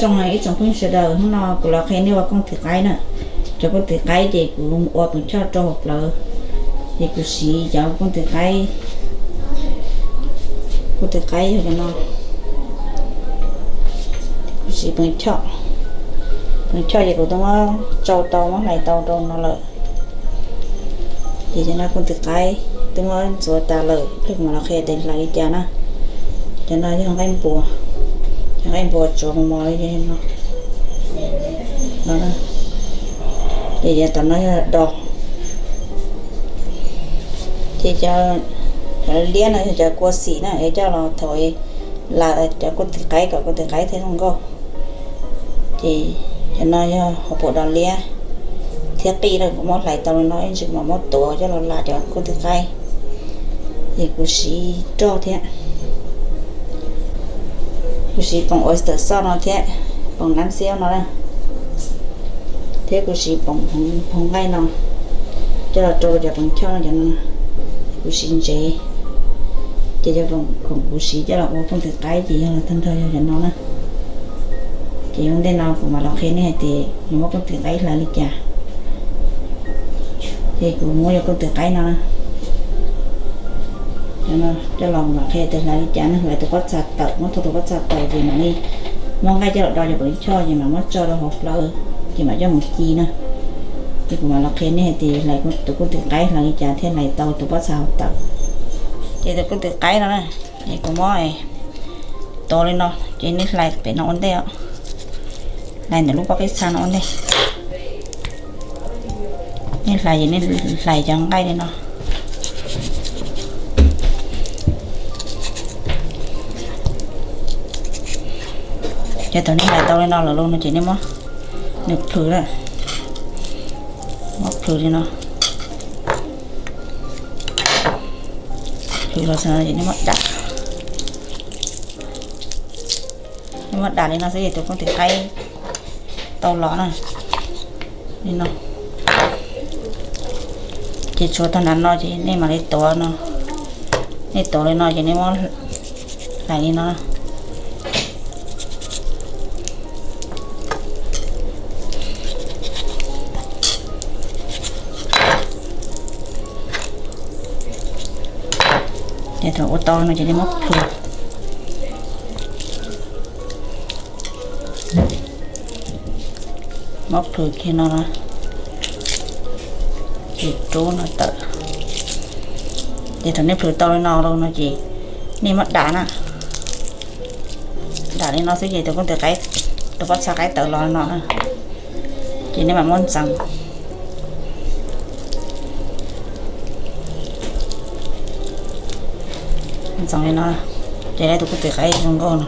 Zoo ib tsoom phooj ywg sawv daws, hnub no kuv los qhia nej ua kooj tis qaib na. Cov kooj tis qaib ces kuv ua pees choj rau hauv plawv, ces kuv siv cov kooj tis qaib, kooj tis qaib yog cov no, kuv siv pees choj, pees choj ces kuv twb muab tsau tau, muab hlais tau rau no lawm. Ces cov no kooj tis qaib twb muab ntxuav tas lawm, kuv mam los qhia tias hlais li cas na. Cov no yog nqaij npua, cov nqaij npua tsuav mos mos li no. Ces cov tom no yog dos, ces cov liab no yog cov kua xim na, es coj los thaum lam cov kooj tis qaib kom kooj tis qaib thiaj zoo nkauj. Ces cov no yog hauv paus dos liab thiab qij na, kuv muab hlais tau li no ib ntsis mam muab tuav coj los lam cov kooj tis qaib. Ces kuv siv roj thiab, kuv siv poom oyster sauce no thiab, poom nam xiab no na, thiab kuv siv poom hmoov nqaij no coj los rau cov pees choj no cov no. Kuv siv ntsev, ces cov khoom kuv siv coj los ua kooj tis qaib ces yog tag nrho yog cov no na. Ces ua ntej no kuv mam los qhia nej hais tias yus muab kooj tis qaib hlais li cas. Ces kuv muab cov kooj tis qaib no na, coj los mam qhia tias hlais li cas ne. Hlais tus pob txha tawm, muab thau tus pob txha tawm ces mam li muab nqaij coj los do cov pees choj ces mam muab tso rau hauv plawv, ces mam coj mus ci na. Ces kuv mam los qhia nej hais tias hlais tus kooj tis qaib hlais li cas thiaj hlais tau tus pob txha hauv tawm. Ces tus kooj tis qaib no na, ces kuv muab tuav li no, ces nej hlais pem no ua ntej os, hlais ntawm lub pob qij txha no ua ntej. Nej hlais ces nej hlais cov nqaij li no. Ces thaum nej hlais tau li no lawm lauj no ces nej muab nws plhws na, muab plhws li no, plhws los ces nej muab dam, nej muab dam li no xwb ces tus kooj tis qaib tau los na, li no. Ces tshuav tag nrho no ces nej mam li tuav no, nej tuav li no ces nej muab hlais li no. Ces thaum ua tau no ces nej muab plhws, muab plhws kiag no, ces rub no tawm. Ces thaum nej plhws tau li no lawm no ces nej muab dam na, dam li no xwb ces tus kooj tis qaib, tus pob txha qaib tawm los no na, ces nej mam muab ntxeev, ntxeev li no, ces tus kooj tis qaib zoo nkauj no.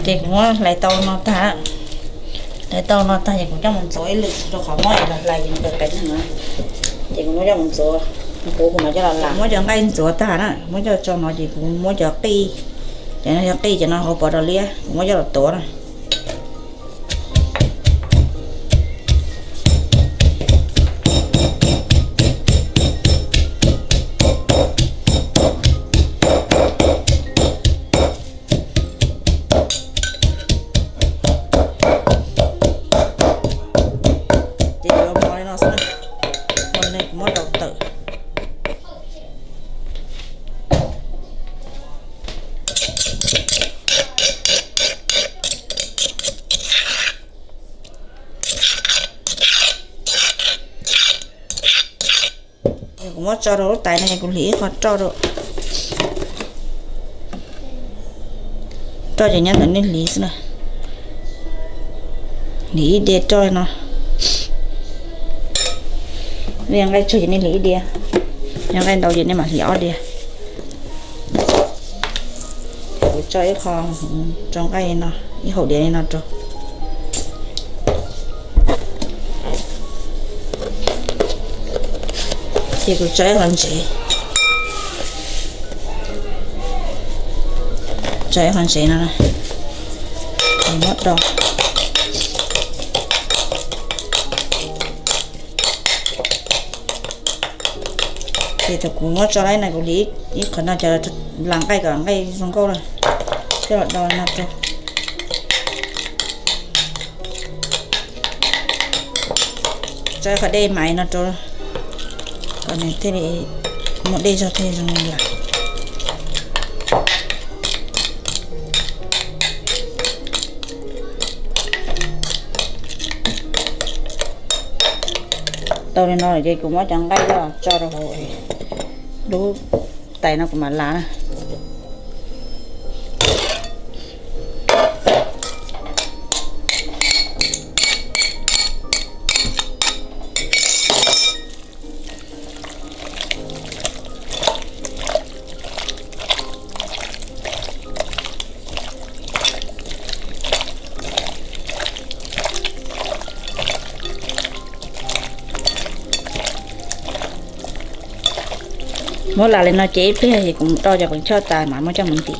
Ces kuv muab hlais tau no tag, hlais tau no tag ces kuv coj mus ntxuav ib lwm rau qhov muab los hlais ces nws qis qis na. Ces kuv muab coj mus ntxuav, kuv kuv mam coj los lam. Muab cov nqaij ntxuav tag na, muab coj tso no ces kuv muab cov qij, cov no yog qij, cov no hauv paus dos liab, kuv muab coj los tuav na. Ces yuav mos li no xwb na, mos li no kuv muab rau tawm. Kuv muab tso rau lub tais no es kuv hliv ib qho roj rau. Roj ces nyob ntawm nej hliv xwb na. Hliv ib diav roj no. Nej yog nqaij tsawg ces nej hliv ib diav, yog nqaij ntau ces nej mam hliv ob diav. Kuv tso ib qho rau nqaij no, ib hauv diav li no rau. Ces kuv tso ib qho ntsev, tso ib qho ntsev no, ces muab do. Thaum kuv muab tso lawm no kuv hliv ib qho no cov las nqaij kom nqaij zoo nkauj lawm, coj los do no rau. Tso qhov dej maiv no rau, kom nws thiaj li muaj dej zog thiaj zoo li las. Tau li no lawm ces kuv muab cov nqaij coj los tso rau hauv lub tais no kuv mam las na. Muab las li no ces ib pliag ces kuv do cov pees choj tas mam muab coj mus ntim.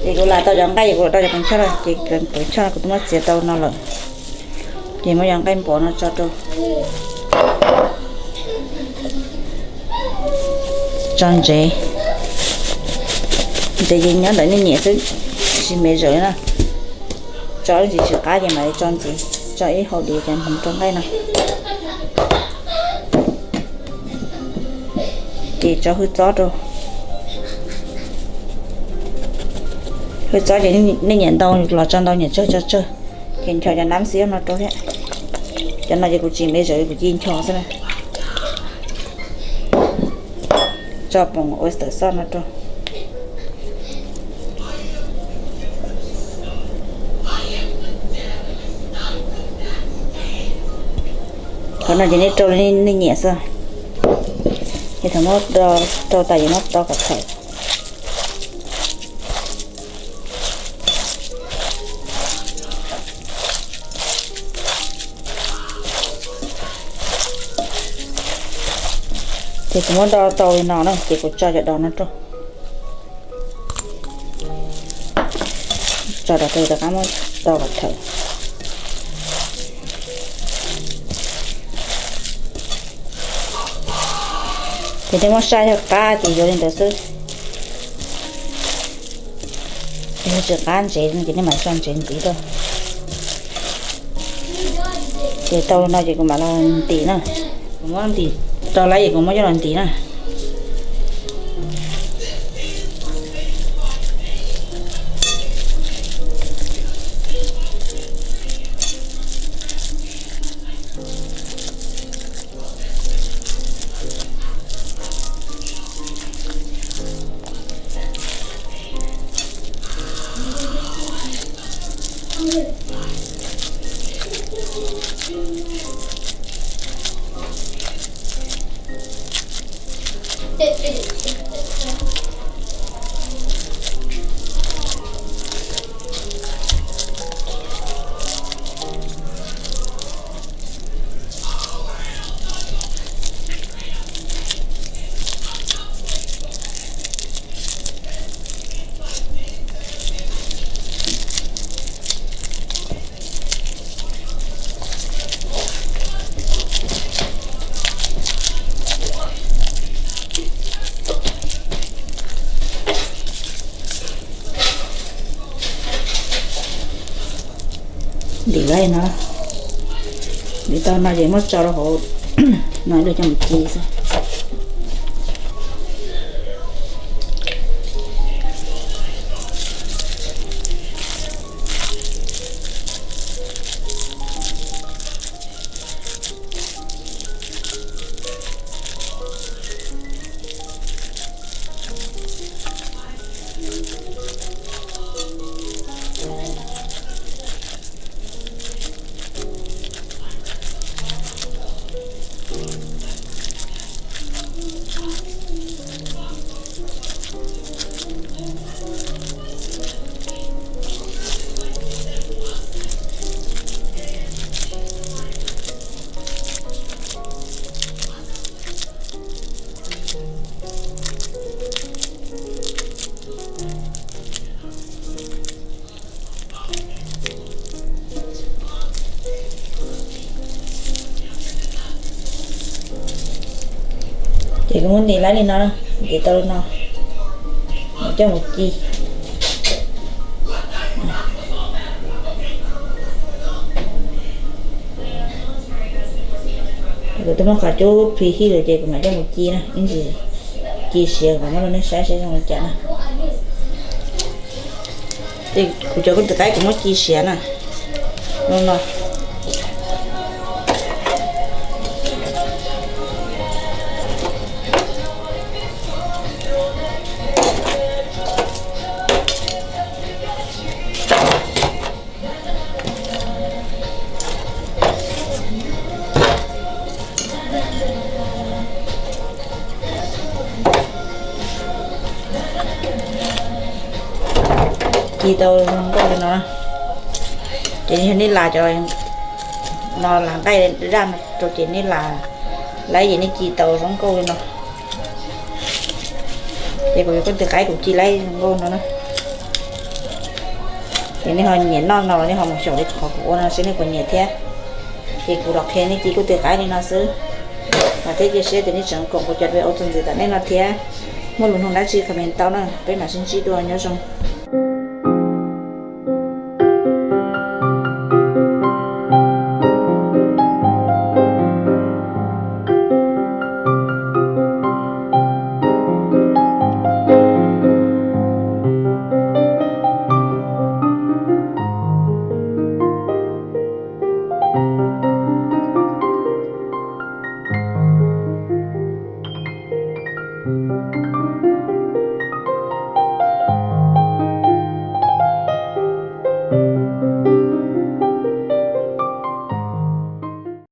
Ces kuv las tau cov nqaij ces kuv do cov pees choj lawm ces pees choj kuv twb muab txiav tau no lawm. Ces muab cov nqaij npua no tso rau, tso ntsev. Ntsev ces nyob ntawm nej nyiam xwb, tsis me zawm na. Tso ib ntsis tsis qab ces mam li tso ntxiv, tso ib hau diav cov rau nqaij no. Ces tso hwj txob rau. Hwj txob ces nej nyiam ntau los tso ntau, nyiam tsawg tso tsawg. Ces ncho cov nab xib no rau thiab. Cov no ces kuv tsis me zawm kuv cia ncho xwb na. Tso poom oyster sauce no rau. Qhov no ces nej rau li nej nyiam xwb. Ces thaum muab rau tas ces muab do kom thawm. Ces kuv muab do tau li no na ces kuv tso cov dos no rau. Tso dos rau rov qab muab do kom thawm. Ces nej muab saib yog qab ces yuav li ntawd xwb. Yog tsis qab ntsev ces nej mam tso ntsev ntxiv rau. Ces tau li no ces kuv mam los ntim na. Kuv muab ntim tau lawm ces kuv muab coj los ntim na. Ntim lawm no, ntim tau no ces muab tso rau hauv no, luag coj mus ci xwb. Kuv muab ntim laib li no, ntim tau li no, coj mus ci. Kuv twb muab qhov cub phim hij lawm ces kuv mam coj mus ci na, ib ntsis ci siav kom muab rau nej saib seb zoo li cas na. Ces kuv cov koj twm qaib kuv muab ci siav na, no no. Ci tau zoo nkauj li no, ces nej las cov no las nqaij daj rau ces nej las, lawv ces nej ci tau zoo nkauj li no. Ces kuv yuav koj twm qaib kuv ci laib zoo nkauj no na. Ces nej ho nyiam noj no los nej ho mus xyaum li qhov kuv ua no seb nej puas nyiam thiab. Ces kuv los qhia nej ci koj twm qaib li no xwb. Mas thiab cia siab tias nej tseem koom kuv cov video txuas ntxiv tom ntej no thiab. Muaj lus nug dab tsi comment tau na, peb mam sib ntsib dua, nyob zoo.